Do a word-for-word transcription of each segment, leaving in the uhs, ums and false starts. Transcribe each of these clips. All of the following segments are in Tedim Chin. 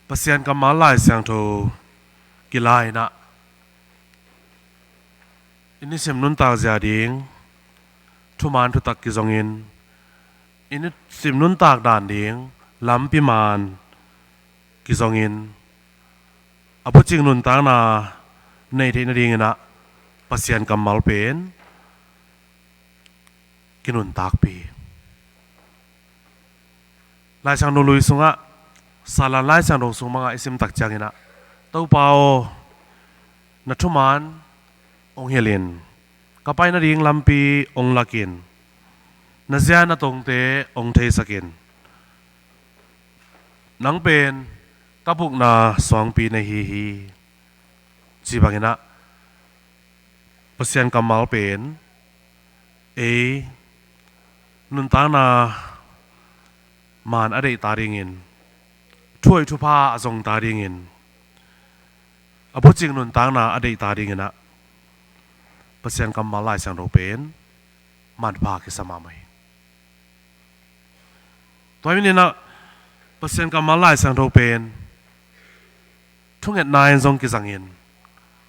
Pasian kammal Lai Siangtho kila in ah, i nisim nuntak zia ding thuman thutak kizongin, i nisim nuntak dan ding lampi man kizongin, a bucing nuntakna nei theih nadingin ah Pasian kammal pen kinuntakpih. Lai Siangtho lui sungah, Salan Lai Siangtho sung bangah i simtak ciangin ah, Topa aw, na thuman hong hilh in, ka pai nading lampi hong lak in, na zia na tongte hong theisak in, nang pen ka bukna suangpi na hi hi, ci bangin ah, Pasian kammal pen ei nuntakna man a deihta dingin, thuhoih thupha a zongta dingin, a bucing nuntakna a deihta dingin ah Pasian kammal Lai Siangtho pen manpha kisa mahmah hi. Tua hi manin ah Pasian kammal Lai Siangtho pen thungetna in zong kizangin,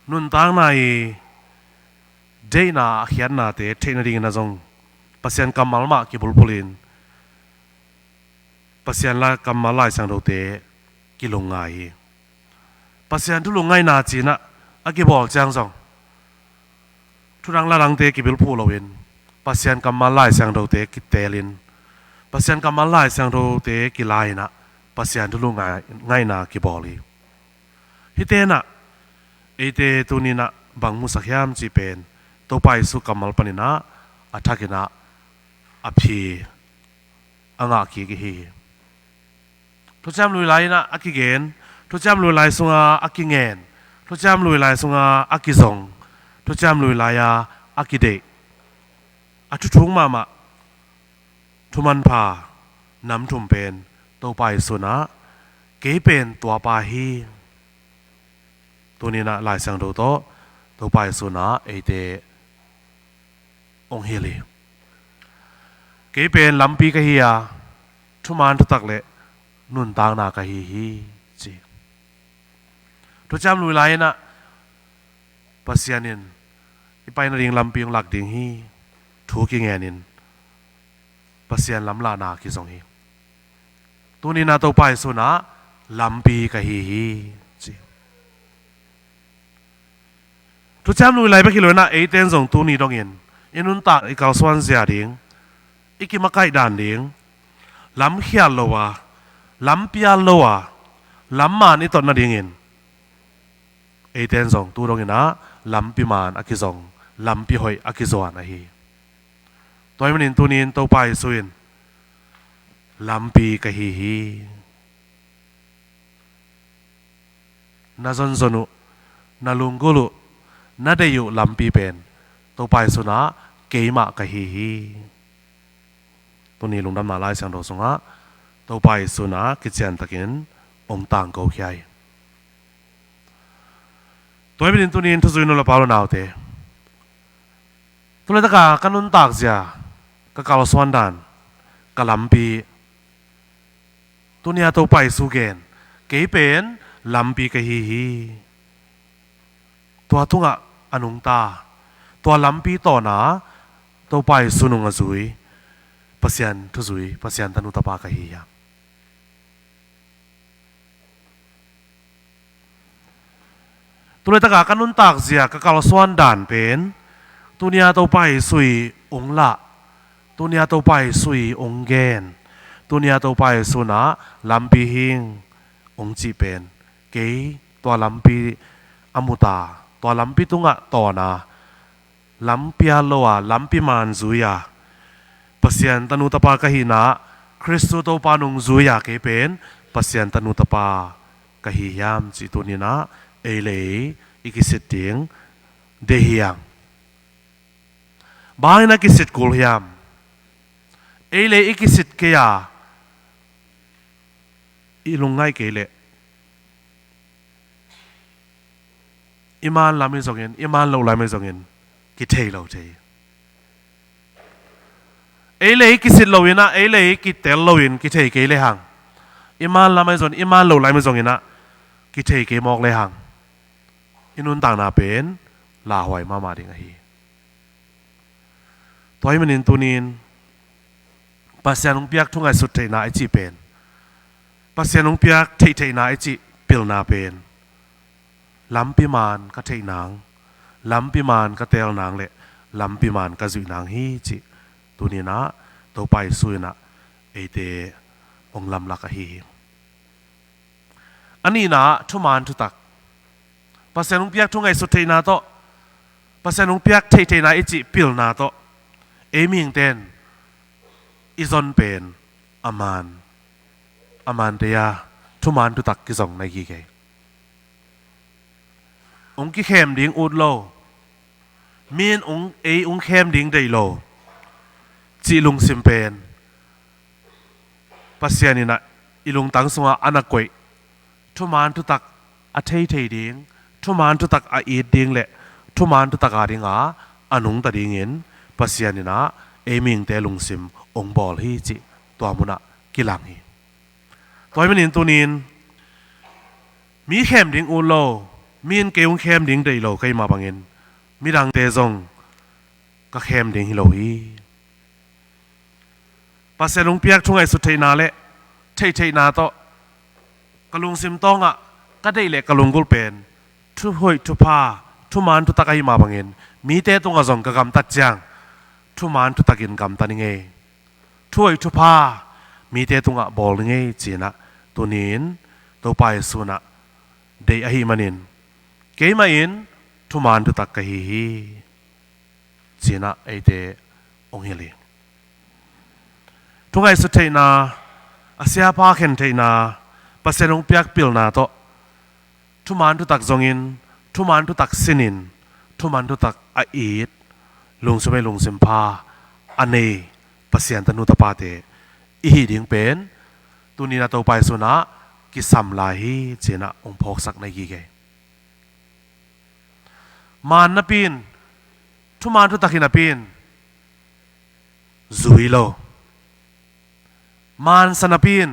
nuntakna i deihna a khiatnate theih nadingin ah zong Pasian kammal mah kibulpulin, Pasian kammal Lai Siangthote kilungngai hi. Pasian thu lungngaihna ci-in ah a kibawl ciang zong, thudang ladangte kibilphuh loin, Pasian kammal Lai Siangthote kiteelin, Pasian kammal Lai Siangthote kila in ah Pasian thu lungngaihna kibawl hi. Hihte in ah eite tuni-in ah bang musak hiam cih pen, Topa Jesu kammal panin ah a thakin ah a phi a ngah kik i hi hi. Thuciam Lui lai-in ah a kigen, Thuciam Lui lai sunga a kingen, Thuciam Lui lai sunga a kizong, Thuciam Lui lai-a a kideih, a thuthuk mahmah thumanpha nam thum pen Topa Jesu in ah, kei pen tua pa hi. Tuni-in ah Lai Siangtho tawh Topa Jesu in ah eite hong hilh hi. Kei pen lampi ka hi a, thuman thutak le nuntakna ka hi hi, ci. Thuciam Lui lai-in ah Pasian in i pai nading lampi hong lak ding hi thu kingen in, Pasian lamlahna kizong hi. Tuni-in ah Topa Jesu in ah lampi ka hi hi, ci. Thuciam Lui lai bek hi lo-in ah eite in zong tuni dongin i nuntak i kalsuan zia ding, i kimakaih dan ding, lam khial lo a, lam pial lo a, lam man i tot nadingin eite in zong tu dongin ah lampi man a kizong, lampi hoih a kizuan ahi. Tua hi manin tuni-in Topa Jesu in, lampi ka hi hi. Na zonzon uh, na lunggulh uh, na deih uh lampi pen Topa Jesu in ah keimah ka hi hi. Tuni lungdamna Lai Siangtho sungah Topa Jesu in ah kiciantakin hong tangkokhia hi. Tua hi manin tuni-in thuzui nu le pa u le naute, tu laitaka ka nuntak zia, ka kalsuan dan, ka lampi, tuni-a Topa Jesu gen, kei pen lampi ka hi hi. Tua tungah a nungta, tua lampi tawna Topa Jesu nung a zui Pasian thuzui, Pasian tanu tapa ka hi hiam? Tu laitaka ka nuntak zia, ka kalsuan dan pen, tuni-a Topa Jesu in hong lah, tuni-a Topa Jesu in hong gen, tuni-a Topa Jesu in ah lampi hi ing hong cih pen, kei tua lampi a muta, tua lampi tungah tawna, lam pial lo a, lampi man zui a, Pasian tanu tapa ka hihna, Khristu Topa nung zui a, kei pen Pasian tanu tapa ka hi hiam cih tuni-in ah ei le ei i kisit ding deih hi hang. Bang hangin a kisit kul hiam? Ei le ei i kisit kei a, i lungngaih kei leh, i man lam hi zongin, i man loh lam hi zongin, kithei lo thei. Ei le ei kisit loin ah, ei le ei kitel loin kithei kei lehang, I man lam ahi zong, i man lo lai ahi zongin ah kithei kei mawk lehang i nuntakna pen lauhuai mahmah ding ahi. Tua ahih manin tuni-in Pasian hong piak thu ngaihsut theihna i cih pen, Pasian hong piak theihtheihna i cih pilna pen lampi man ka theih nang, lampi man ka teel nang le lampi man ka zuih nang hi cih tuni-in ah Topa Jesu in ah eite hong lamlak ahi hi. A nihna ah thuman thutak, Pasian hong piak thu ngaihsut theihna tawh, Pasian hong piak theihtheihna i cih pilna tawh ei mihingte in i zon pen a man, a man dei a, thuman thutak kizong na hi kei. Hong kikhem ding ut lo, mi in hong, ei hong khem ding deih lo cih lungsim pen Pasian in ah i lungtang sungah a na koih, thuman thutak a theithei ding, thuman thutak a it ding le thuman thutak a dingah a nungta dingin Pasian in ah ei mihingte lungsim hong bawl hi cih tua munah kilang hi. Tua ahih manin tuni-in mi khem ding ut lo, mi in kei hong khem ding deih lo ka hih mah bangin midangte zong ka khem ding hi lo hi. Pasian hong piak thu ngaihsut theihna le theihtheihna tawh ka lungsim tawngah ka deih le ka lunggulh pen thuhoih thupha, thuman thutak ahih mah bangin mite tungah zong ka gamtat ciang thuman thutakin gamta ning ei. Thuhoih thupha mite tungah bawl ning ei ci-in ah tuni-in Topa Jesu in ah deih ahih manin keimah in thuman thutak ka hi hi ci-in ah eite hong hilh hi. Thu ngaihsut theihna, a siapa khen theihna, Pasian hong piak pilna tawh thuman thutak zongin, thuman thutak sinin, thuman thutak a it, lungsim ei lungsim pha a nei Pasian tanu tapate i hih ding pen tuni-in ah Topa Jesu in ah kisam lai hi ci-in ah hong phawksak na hi kei. Man napi in, thuman thutak hi napi in zui lo. Mansa napi in,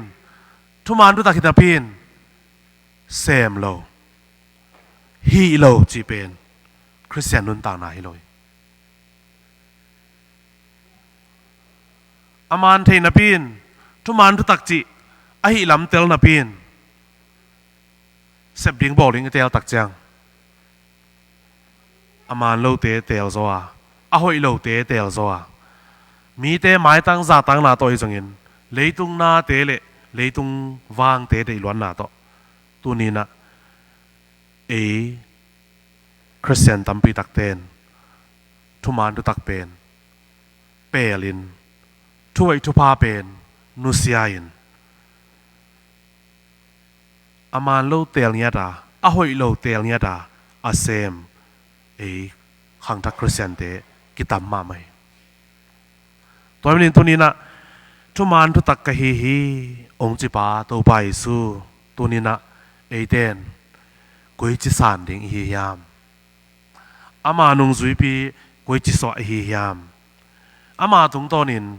thuman thutak hi napi in sem lo, hih lo cih pen Khristian nuntakna hi lo hi. A man thei napi in, thuman thutak cih a hih lam tel napi in sep ding bawl ding i teel tak ciang a man lote teel zaw a, a hoih lote teel zaw a, mite maitang zahtakna tawh hi zongin leitung nate le leitung vangte deihluatna tawh tuni-in ah ei Khristian tampi takte in thuman thutak pen pelin, thuhoih thupha pen nusia-in, a man lo teel ngiat a, a hoih lo teel ngiat a, a sem ei khangthak Khristiante kitam mahmah hi. Tua ahih manin tuni-in ah thuman thutak ka hi hi hong cipa Topa Jesu tuni-in ah eite in koici san ding i hi hiam? Ama nungzuipi koici suah i hi hiam? Ama tungtawnin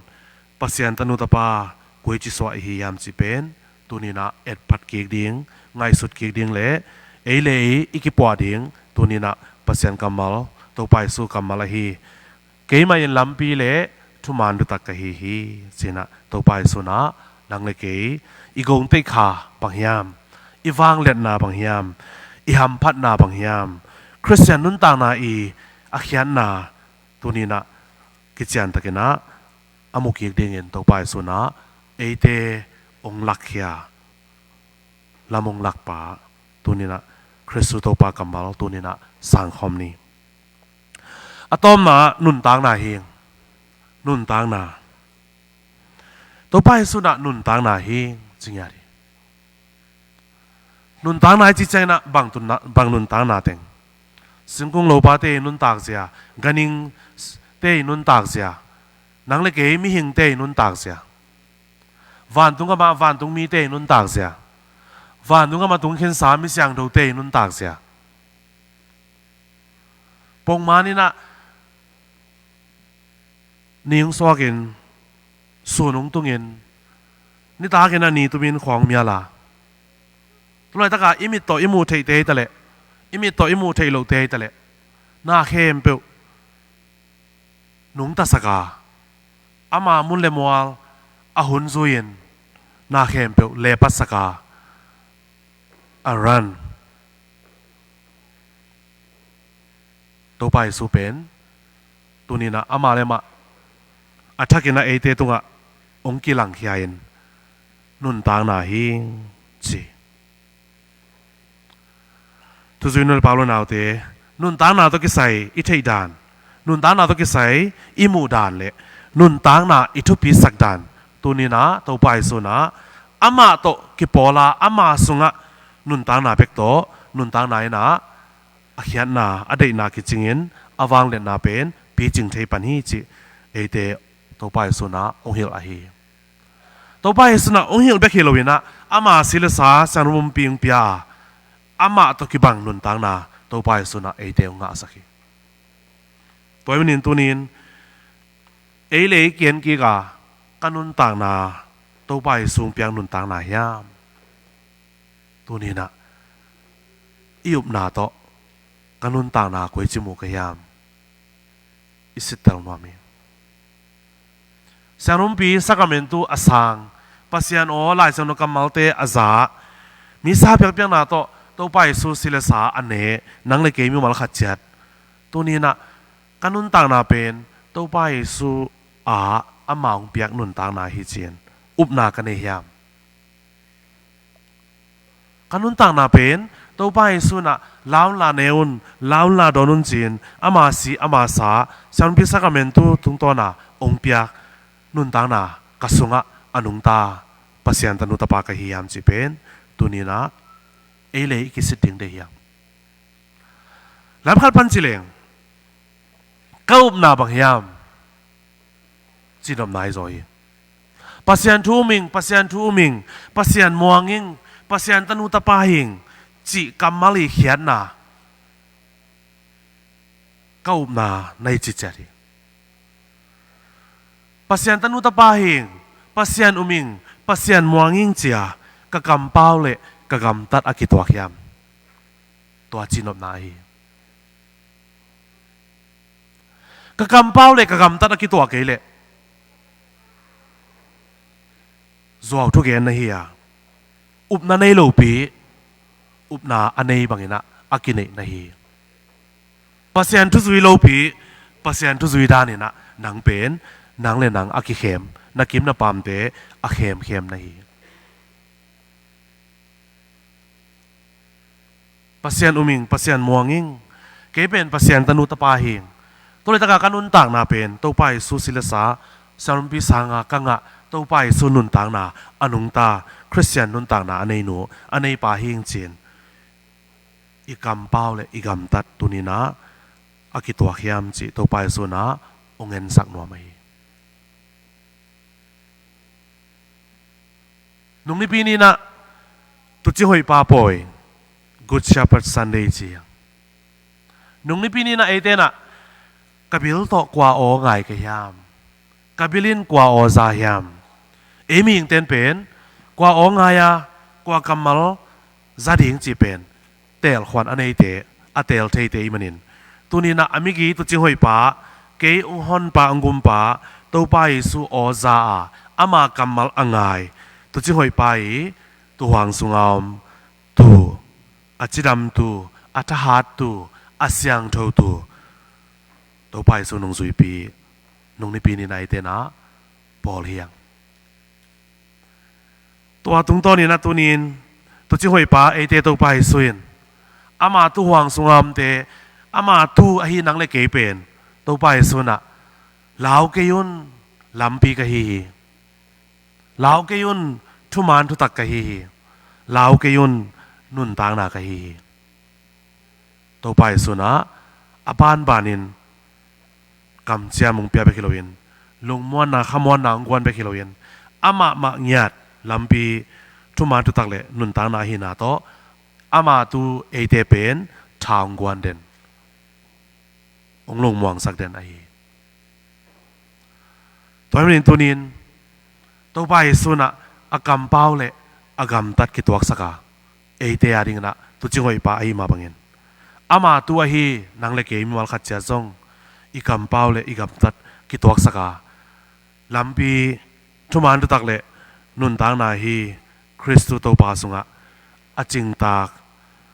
Pasian tanu tapa koici suah i hi hiam cih pen tuni-in ah etphat kik ding, ngaihsut kik ding le ei le ei i kipuah ding tuni-in ah Pasian kammal, Topa Jesu kammal ahi. Keimah in lampi le thuman thutak ka hi hi ci-in ah Topa Jesu in ah nang le kei i gongteih kha bang hiam, i vangliatna bang hiam, i hamphatna bang hiam, Khristian nuntakna i a khiatna tuni-in ah kiciantakin ah a mu kik dingin Topa Jesu in ah eite hong lakkhia, lam hong lakpa tuni-in ah Khristu Topa kammal tuni-in ah sangkhawm ni. A tawpna nuntakna hi. Nuntakna. Topa Jesu in ah nuntakna hi ci ngiat hi. Nuntakna i cih ciangin ah bang tunna, bang nuntakna teng? Singkung lopate i nuntak zia, ganhingte i nuntak zia, nang le kei mihingte i nuntak zia, vantung gam ah vantung mite i nuntak zia, vantung gam ah tungkhinsa mi siangthote i nuntak zia. Pongman in ah ni hong suakin, sun hong tungin, Nitakin a ni tumin khawng mial a, tu laitakah i mit tawh i muh theihte hi taleh, i mit tawh i muh theih lohte hi taleh, na khempeuh nungtasak a, ama mun le mual a hun zui-in na khempeuh lepatsak a, a ran. Topa Jesu pen tuninah ama le mah a thakin a eite tungah hong kilangkhia-in nuntakna hi ci. Thuzui nu le pa u le naute, nuntakna tawh kisai i theih dan, nuntakna tawh kisai i muh dan le nuntakna i thupisak dan, tuninah Topa Jesu inah amah tawh kipawla ama sungah nuntakna bek tawh nuntakna inah a khiatna, a deihna kicingin a vangliatna pen picing thei pan hi cih eite Topa Jesu inah hong hilh ahi. Topa Jesu inah hong hilh bek hi loinah ama si le sa siangtho pumpi hong pia a, amah tawh kibang nuntakna Topa Jesu inah eite hong ngahsak hi. Tua ahih manin tunin ei le ei kian kik a, ka nuntakna Topa Jesu hong piak nuntakna hiam? Tuninah i upna tawh ka nuntakna koici mu ka hiam? I sittel nuam hi. Siangtho pumpi sakramentu a sang, Pasian aw Lai Siangtho kammalte a za, misa biakpiakna tawh Topa Jesu si le sa a ne nang le kei mimal khat ciat, tuninah ka nuntakna pen Topa Jesu a ama hong piak nuntakna hi ci-in upna ka nei hiam? Ka nuntakna pen Topa Jesu inah la un la ne un, la un la dawn un ci-in ama si ama sa, siangtho pumpi sakramentu tungtawna hong piak nuntakna ka sungah a nungta Pasian tanu tapa ka hi hiam cih pen tuninah ei le ei i kisit ding deih hiam? Lamkhat pan ci leng, ka upna bang hiam? Cihnopna hi zaw hi. Pasian thu um ing, Pasian thu um ing, Pasian muang ing, Pasian tanu tapa hi ing cih kammal i khiatna ka upna na hi ciciat hi. Pasian tanu tapa hi ing, Pasian um ing, Pasian muang ing ci-a ka kampau le ka gamtat a kituak hiam? Tua cihnopna ahi. Ka kampau le ka gamtat a kituak kei leh zuau thugen na hi a, upna nei lopi upna a nei banginah a kineih na hi. Pasian thuzui lopi Pasian thuzui daninah nang pen nang le nang a kikhem, na kim na pamte a khemkhem na hi. Pasian um ing, Pasian muang ing, kei pen Pasian tanu tapa hi ing. Tua laitakah ka nuntakna pen Topa Jesu si le sa, siangtho pumpi sanga ka ngah Topa Jesu nuntakna a nungta Khristian nuntakna a neinu a neipa hi ing ci-in i kampau le i gamtat tuninah a kituak hiam cih Topa Jesu inah hong ensak nuam ahi. Nung nipi ninah tuucing hoihpa pawi, Good Shepherd Sunday ci hi. Nung nipi ninah eite inah ka bil tawh kua aw ngai ka hiam? Ka bil in kua aw za hiam? Ei mihingte'n pen kua aw ngai a, kua kammal za ding cih pen teelkhuan a neite, a teel theite i hih manin, tuninah a migi tuucing hoihpa, kei hong honpa hong gumpa Topa Jesu aw za a, ama kammal a ngai tuucing hoihpa i tuuhuang sunga om tuu, a cidamtu, a thahattu, a siangthotu Topa Jesu nungzuipi nung nipi ninah eite inah bawl hi hang. Tua tungtawninah tunin tuucing hoihpa eite Topa Jesu in ama tuuhuang sunga omte, ama tuu ahi nang le kei pen Topa Jesu inah lau kei un, lampi ka hi hi. Lau kei un, thuman thutak ka hi hi. Lau kei un, nuntakna ka hi hi. Topa Jesu inah a banbanin kamciam hong pia bek hi loin, lungmuanna khamuanna hong guan bek hi loin, amah mah ngiat lampi, thuman thutak le nuntakna ahihna tawh ama tuu eite pen tha hong guan den, hong lungmuangsak den ahi. Tua ahih manin tunin Topa Jesu inah a kampau le a gamtat kituaksak a, eite a dingin ah tuucing hoihpa ahi mah bangin, ama tu ahi nang le kei mimal khat ciat zong i kampau le i gamtat kituaksak a, lampi, thuman thutak le nuntakna hi Khristu Topa sungah a cingtak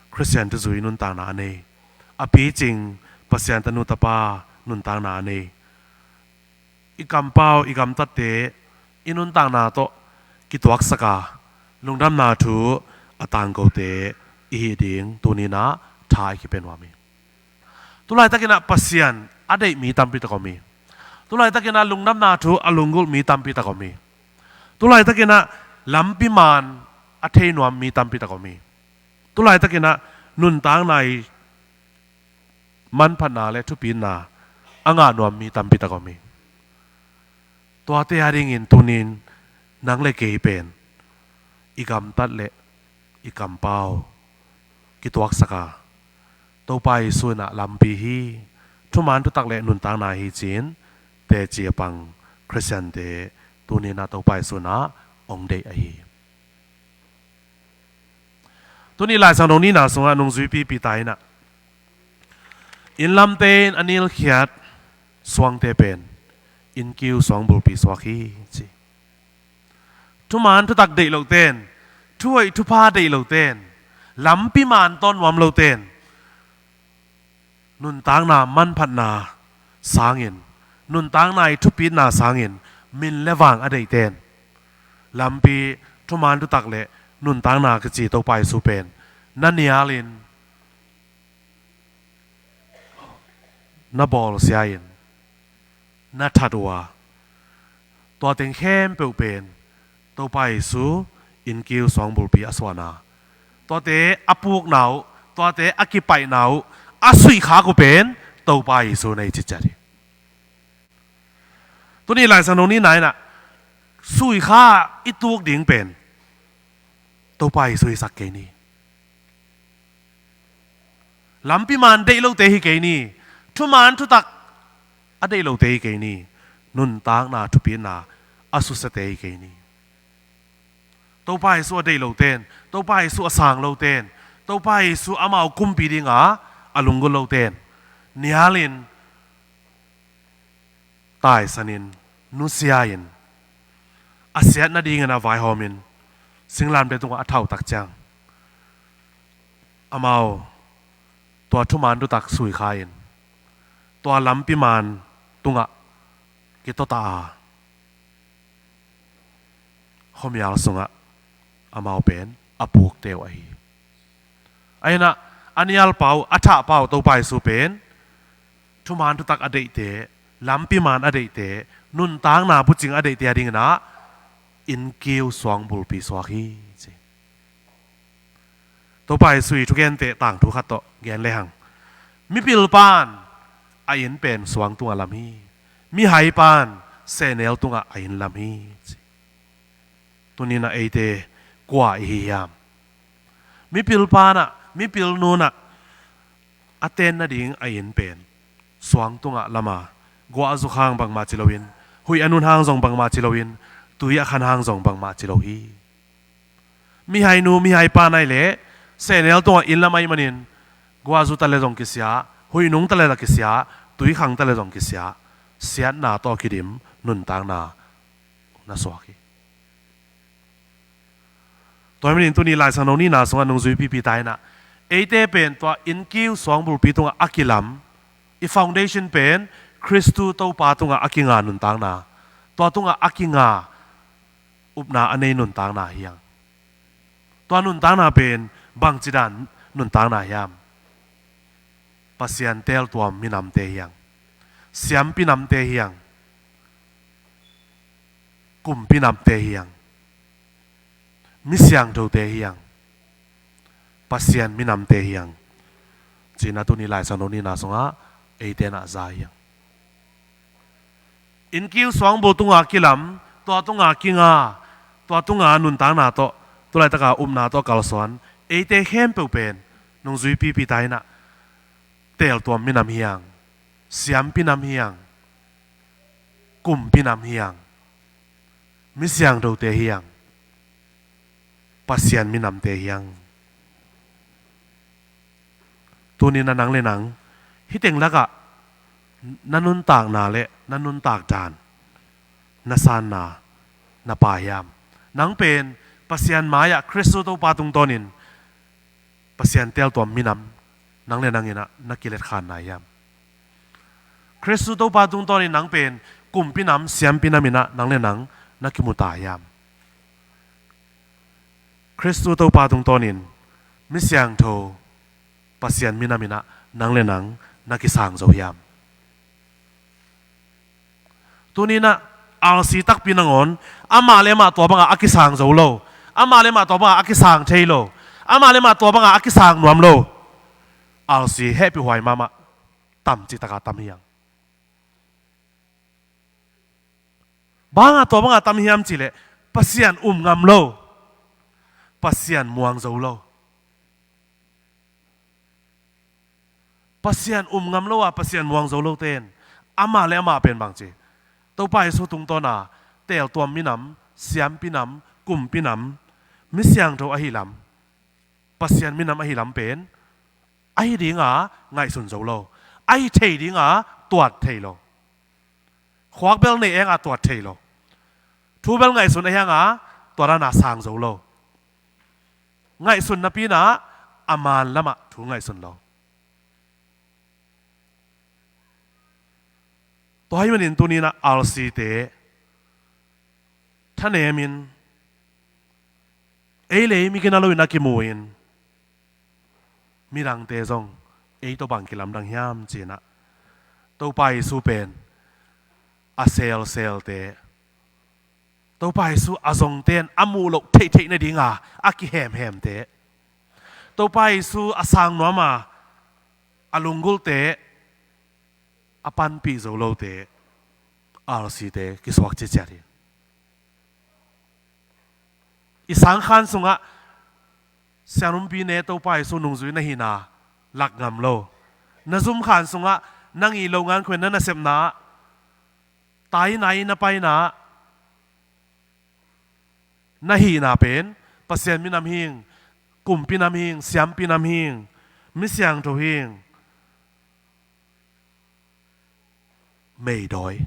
Khristian thuzui nuntakna a nei, a picing Pasian tanu tapa nuntakna a nei, i kampau i gamtatte i nuntakna tawh kituaksak a, lungdamna thu a tangkote i hih ding tuni-in ah tha i kipia nuam hi. Tulaitakin ah Pasian a deih mi tampi tak om hi. Tulaitakin ah lungdamna thu a lunggulh mi tampi tak om hi. Tulaitakin ah lampi man a thei nuam mi tampi tak om hi. Tulaitakin ah nuntakna i manphatna le thupitna a ngah nuam mi tampi tak om hi. Tuate a dingin tuni-in nang le kei pen i gamtat le i kampau kituaksak a, Topa Jesu in ah lampi hi, thuman thutak le nuntakna hi ci-in teci a pang Khristiante tuni-in ah Topa Jesu in ah hong deih ahi hi. Tuni Lai Siangtho nihna sungah nungzuipi Peter in ah, inn lamte in a nilkhiat suangte pen innkiu suang bulpi suak hi, ci. Thuman thutak deih loten, thuhoih thupha deih loten, lampi man tawn nuam loten, nuntakna manphatna sangin, nuntakna i thupitna sangin min le vang a deihten, lampi, thuman thutak le nuntakna kici Topa Jesu pen na nialin, na bawlsia-in, na that uh a, tua teng khempeuh pen Topa Jesu innkiu suang bulpi a suahna, tuate a pukna uh, tuate a kipaihna uh, a suihkhak uh pen Topa Jesu na hi ciciat hi. Tuni Lai Siangtho nihna in ah suikha i tuk ding pen Topa Jesu hisak kei ni. Lampi man deih lote hi kei ni. Thuman thutak a deih lote hi kei ni. Nuntakna thupitna a susiate hi kei ni. Topa Jesu a deih loten, Topa Jesu a sang loten, Topa Jesu amau kumpi dinga a lunggulh loten nialin, taisanin, nusia-in, a siat nadingin a vaihawmin, singlamteh tungah a thauh tak ciang, amau tua thuman thutak suikha-in, tua lampi man tungah kitawta a, khuamial sungah amau pen a pukte uh ahi. Ahi-in ah a nialpa uh, a thahpa uh Topa Jesu pen thuman thutak a deihte, lampi man a deihte, nuntakna bucing a deihte a dingin ah innkiu suang bulpi suak hi, ci. Topa Jesu i thugente tangthu khat tawh gen lehang, mipil pan a inn pen suang tungah lam hi. Mihai pan sehnel tungah a inn lam hi, ci. Tuni-in ah eite kua i hi hiam? Mipil pan ah, mipil nun ah a ten nading a inn pen suang tungah lam a, guah a zuk hang bangmah ci loin, huih a nun hang zong bangmah ci loin, tui a khan hang zong bangmah ci lo hi. Mihainu, mihaipa na hih leh sehnel tungah inn lam ahih manin, guahzu ta le zong kisia, huih nung ta le zong kisia, tui khang ta le zong kisia, siatna tawh kidim nuntakna na suak hi. Tua ahih manin tuni Lai Siangtho nihna sungah nungzuipi Peter in ah, eite pen tua innkiu suang bulpi tungah a kilam, i foundation pen Khristu Topa tungah a kinga nuntakna, tua tungah a kinga upna a nei nuntakna hi hang. Tua nuntakna pen bangci dan nuntakna hiam? Pasian teeltuam minamte hi hang. Siampi namte hi hang. Kumpi namte hi hang. Mi siangthote hi hang. Pasian minamte hi hang. Ci-in ah tuni Lai Siangtho nihna sungah eite in ah za hi hang. Innkiu suangbul tunga kilam, tua tunga kinga, tua tunga nuntakna tawh, tu laitaka upna tawh kalsuan eite khempeuh pen nungzuipi Peter in ah teeltuam minam hi hang, siampi nam hi hang, kumpi nam hi hang, mi siangthote hi hang. Pasian minamte hiang. Tuni-in ah nang le nang hih teng lakah na nuntakna le na nuntak dan, na sanna na pha hiam? Nang pen Pasian mai-ah Khristu Topa tungtawnin Pasian teeltuam minam nang le nang in ah na kiletkhanna hiam? Khristu Topa tungtawnin nang pen kumpi nam, siampi nam in ah nang le nang na kimuta hiam? Khristu Topa tungtawnin mi siangtho, Pasian minam in ah nang le nang na kisang zo hiam? Tuni-in ah R C takpi nangawn amah le amah tua bangah a kisang zo lo, amah le amah tua bangah a kisang thei lo, amah le amah tua bangah a kisang nuam lo R C hehpihhuai mahmah, tam cih takah tam hiang. Bangah tua bangah tam hiam cihleh Pasian um ngam lo, Pasian muang zo lo. Pasian um ngam lo a Pasian muang zo lote in amah le amah pen bangci, Topa Jesu tungtawna teeltuam minam, siampi nam, kumpi nam, mi siangtho ahi lam, Pasian minam ahi lam pen ahi dinga ngaihsun zo lo, ahi thei dinga tuat thei lo. Khuak bel nei enga tuat thei lo. Thu bel ngaihsun ahi hanga tua dana sang zo lo. Ngaihsun napi-in ah a man lamah thu ngaihsun lo. Tua ahih manin tuni-in ah R C te thanemin, ei le ei mi gina loin a kimu-in, midangte zong ei tawh bang kilamdang hiam ci-in ah, Topa Jesu pen a selselte, Topa Jesu a zongte in a muh loh theihtheih nadinga a kihemhemte, Topa Jesu a sang nuam a, a lunggulhte, a panpih zo lote, R C te kisuak ciatciat hi. I sangkhan sungah sianumpi ne Topa Jesu nungzui na hihna lak ngam lo. Na zumkhan sungah nang i loh ngankhua-in na nasepna, tai nai na paina, na hihna pen Pasian minam hing, kumpi nam hing, siampi nam hing, mi siangtho hing, meidawi,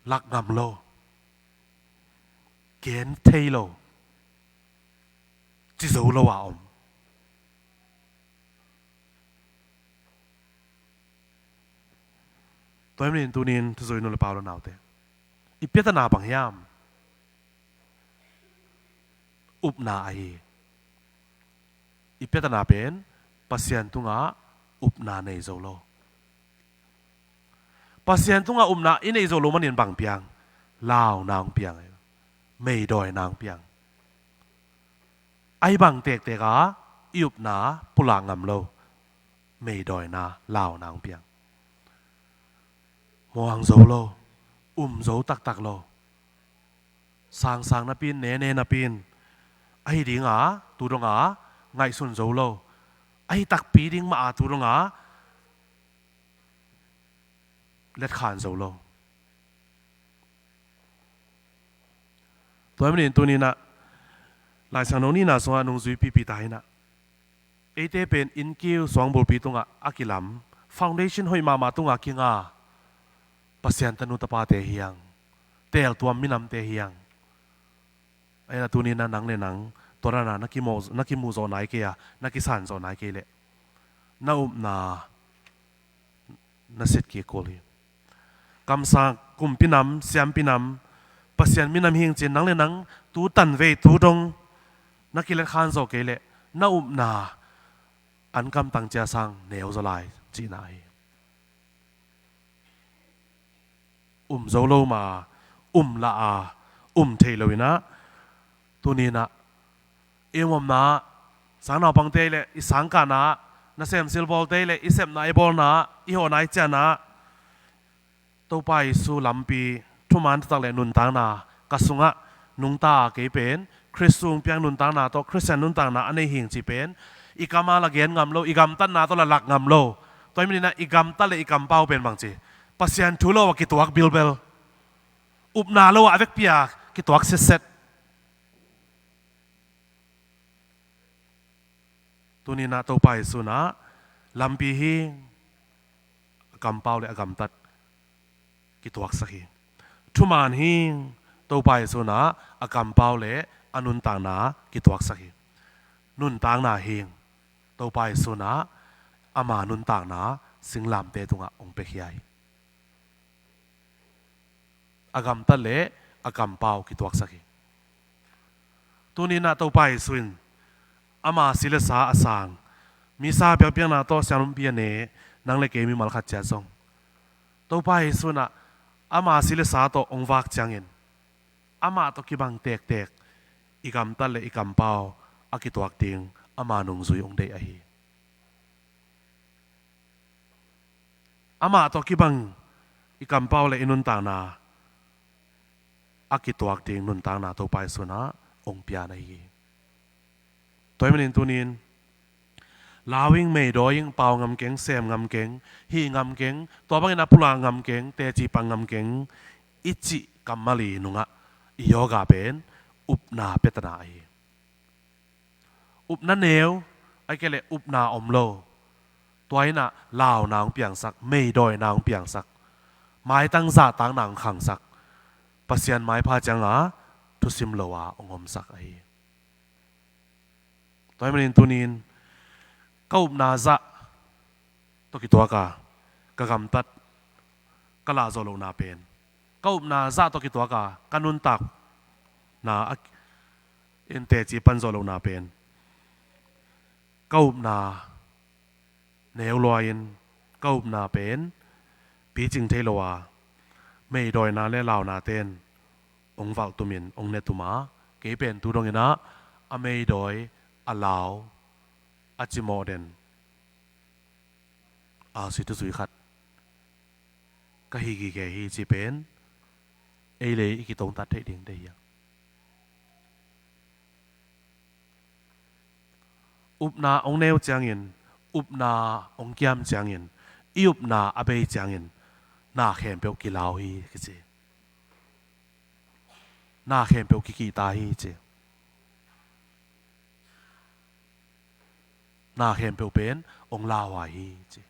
lak ngam lo, gen thei lo, ci zo lo a om. Tua ahih manin tuni-in thuzui nu le pa u le naute, i piatana bang hiam? Upna ahi. I piatana pen Pasian tungah upna nei zo lo. Pasian tungah upna i neih zo lo manin bang piang? Launa hong piang, meidawina hong piang. Ahi bang tektek a i upna pulak ngam lo, meidawina, launa hong piang. Muang zo lo, um zo taktak lo. Sangsang napi-in, nene napi-in, ahi dinga tu donga ngaihsun zo lo, ahi takpi ding mah a tu donga letkhan zo lo. Tua ahih manin tuni-in ah Laisiangtho nihna sungah nungzuipipi ta in ah, eite pen innkiu suangbulpi tungah a kilam, foundation hoih mahmah tungah kinga Pasian tanu tapate hiang, teeltuam minamte hiang. Ahi na tuni-in ah nang le nang tua dana na kimu, na kimu zawh nai kei a, na kisan zawh nai kei leh na upna na sit kik kul hi. Kamsang, kumpi nam, siampi nam, Pasian minam hing ci-in nang le nang tu tanvei tu dong na kiletkhan zawh kei leh na upna an kamtang cia sang neu zaw lai cihna hi. Um zo lo ma, um lah a, um thei lo in ah, tuni-in ah i omna, sang naupangte le i sangkahna, nasem silbawlte le i sepna i bawlna, i hawhna i ciahna, Topa Jesu lampi, thuman taktak le nuntakna ka sungah nungta a, kei pen Khristu hong piak nuntakna tawh Khristian nuntakna a nei hing cih pen i kam a la gen ngam lo, i gamtatna tawh la lak ngam lo. Tua ahih manin ah i gamtat le i kampau pen bangci, Pasian thu lo a kituak bilbel, upna lo a vekpi a kituak sitset. Tuni-in ah Topa Jesu in ah lampi hi, a kampau le a gamtat kituaksak hi. Thuman hi, Topa Jesu in ah a kampau le a nuntakna kituaksak hi. Nuntakna hi, Topa Jesu in ah ama nuntakna singlamteh tungah hong piakhia hi. A gamtat le a kampau kituaksak hi. Tuni-in ah Topa Jesu in ama si le sa a sang, misa biakpiakna tawh siangthopi a ne nang le kei mimal khat ciat zong, Topa Jesu in ah ama si le sa tawh hong vak ciangin, amah tawh kibang tektek i gamtat le i kampau a kituak ding ama nungzui hong deih ahi. Amah tawh kibang i kampau le i nuntakna a kituak ding nuntakna Topa Jesu in ah hong pia na hi. Tua ahih manin tuni-in lau ing, meidawi ing, pau ngam keng, sem ngam keng, hih ngam keng, tua bangin a pulak ngam keng, teci pang ngam keng i cih kammal i nungah i yoga pen upna piatana ahi. Upna neu, ahih kei leh upna om lo. Tua in ah launa hong piangsak, meidawina hong piangsak, maitang zahtakna hong khangsak, Pasian maipha cianga thusim lo a hong omsak ahi. Tua ahih manin tuni-in ka upna zah tawh kituak a ka gamtat ka lah zawh lohna pen, ka upna zah tawh kituak a ka nuntakna a in teci pan zawh lohna pen, ka upna neu lua-in ka upna pen picing thei lo a, meidawina le launate'n hong valh tumin hong ne tum a, kei pen tu dongin ah a meidawi, a lau, a cimawh den, a si thuzui khat ka hi gige hi cih pen ei le ei i kitongtat theih ding deih hi. Upna hong neu ciangin, upna hong kiam ciangin, i upna a bei ciangin na khempeuh kilau hi kici. Na khempeuh kikihta hi ci. Na khempeuh pen hong lauhuai hi ci.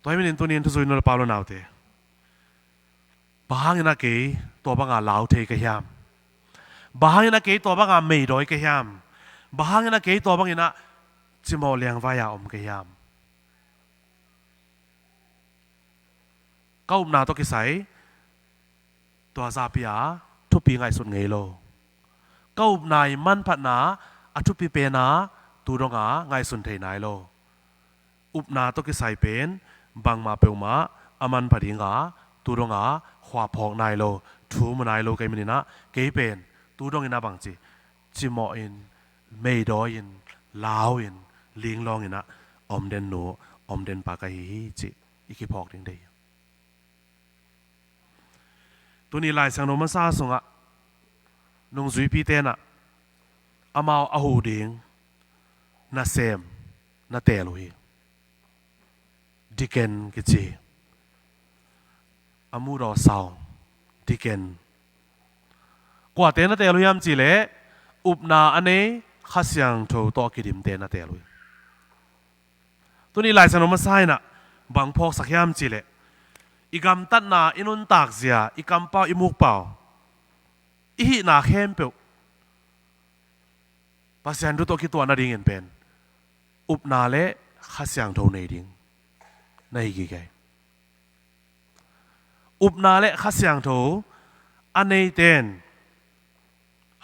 Tua ahih manin tuni-in thuzui nu le pa, u le naute, bang hangin ah kei tua banga lau thei ka hiam? Bang hangin ah kei tua banga meidawi ka hiam? Bang hangin ah kei tua bangin ah cimawh liangvai-a om ka hiam? Ka upna tawh kisai tua zahpi-a thupi ngaihsut ngei lo. Ka upna i manphatna a thupi pena tu donga ngaihsun thei nai lo. Upna tawh kisai pen bangmah peuhmah a manpha dinga tu donga khuaphawk nai lo, thu mu nai lo ka hih manin ah kei pen tu dongin ah bangci, cimawhin, meidawihin, lauhin, linglawngin ah a om den nu, a om den pa ka hi hi cih i kiphawk ding deih hi. Tuni Lai Siangtho masa sungah nungzuipite'n ah amau a huh ding nasem na teel uh hi. Deacon kici hi. A mudaw sau, deacon. Kuate na teel uh hiam cih leh upna a nei Kha Siangtho tawh a kidimte na teel uh hi. Tuni Lai Siangtho masa in ah bang phawksak hiam cih leh, i gamtatna, i nuntakzia, i kampau, i mukpau, i hihna khempeuh Pasian thu tawh kituah nadingin pen upna le Kha Siangtho nei ding na hi gige hi. Upna le Kha Siangtho a neite'n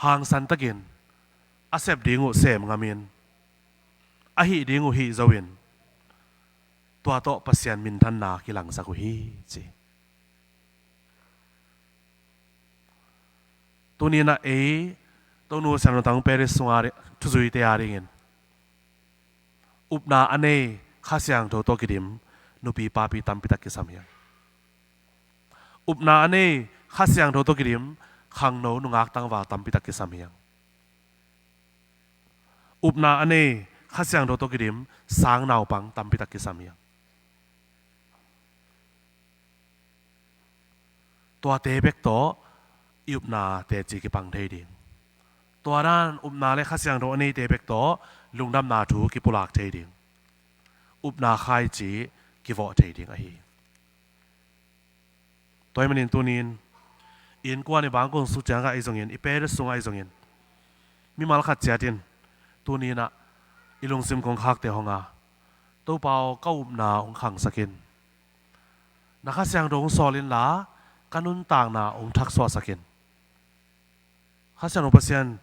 hangsantakin a sep ding uh sem ngamin, a hih ding uh hih zoin, tua tawh Pasian minthanna kilangsak uh hi ci. Tuni-in ah ei Tonu Siangtho Thang Parish sunga thuzuite a dingin upna a nei Kha Siangtho tawh kidim nupi papi tampi tak kisam hi hang. Upna a nei Kha Siangtho tawh kidim khangno nungak tangval tampi tak kisam hi hang. Upna a nei Kha Siangtho tawh kidim sang naupang tampi tak kisam hi hang. Tuate bek tawh i upna teci kipang thei ding. Tua dan upna le Kha Siangtho a neite bek tawh lungdamna thu kipulak thei ding. Upna khaici kivawh thei ding ahi. Tua ahih manin tunin i innkuan i bangkong sung ciangah ahi zongin, i parish sungah ahi zongin, mimal khat ciat in tuninah i lungsim kong khakte hong a, Topa aw, ka upna hong khangsak in. Na Kha Siangtho hong sawl inla ka nuntakna hong thaksuahsak in. Kha Siangtho Pasian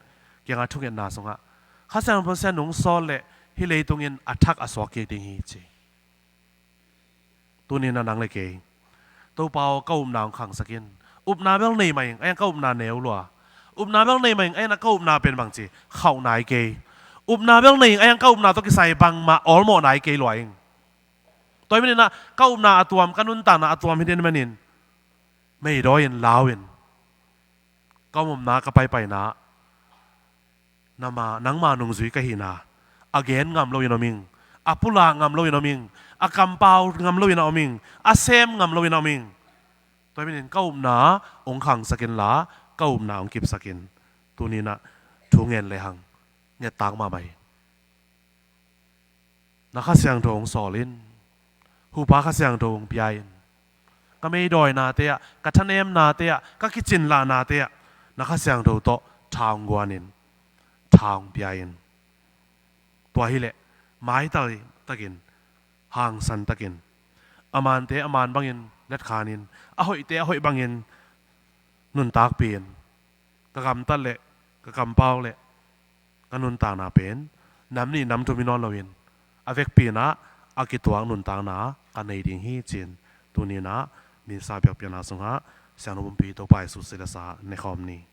kiangah thungetna sungah Kha Siangtho Pasian hong sawl leh hih leitung in a thak a suak kik ding hi ci. Tuninah nang le kei, Topa aw, ka upna hong khangsak in. Upna bel nei mah ing, a iang ka upna neu lua. Upna bel nei mah ing, a iang ka upna pen bangci khauh nai kei. Upna bel nei ing, a iang ka upna tawh kisai bangmah awlmawh nai kei lua ing. Tua ahih maninah ka upna a tuam, ka nuntakna a tuam hi den manin meidawi in, lau in, ka omna, ka paipaina, nama, nangma nungzui ka hihna a gen ngam loin om ing, a pulak ngam loin om ing, a kampau ngam loin a om ing, a sem ngam loin a om ing. Tua ahih manin ka upna hong khangsak inla ka upna hong kipsak in. Tuninah thu ngen lehang ngettak mahmah hi. Na Kha Siangtho hong sawl in. Hupa Kha Siangtho hong pia in. Ka meidawinate ah, ka thanemnate ah, ka kicinlahnate ah na Kha Siangtho tawh tha hong guan in, tha hong pia in. Tua hileh maitai takin, hangsan takin, a mante a man bangin letkhan in, a hoihte a hoih bangin nuntakpih in. Ka gamtat leh ka kampau leh ka nuntakna pen nam nih nam thum hi nawn loin, a vekpi inah a kituak nuntakna ka nei ding hi ci-in tuninah Missa biakpiakna sungah Siangtho Pumpi Topa Jesuh sila sa nekhawm ni.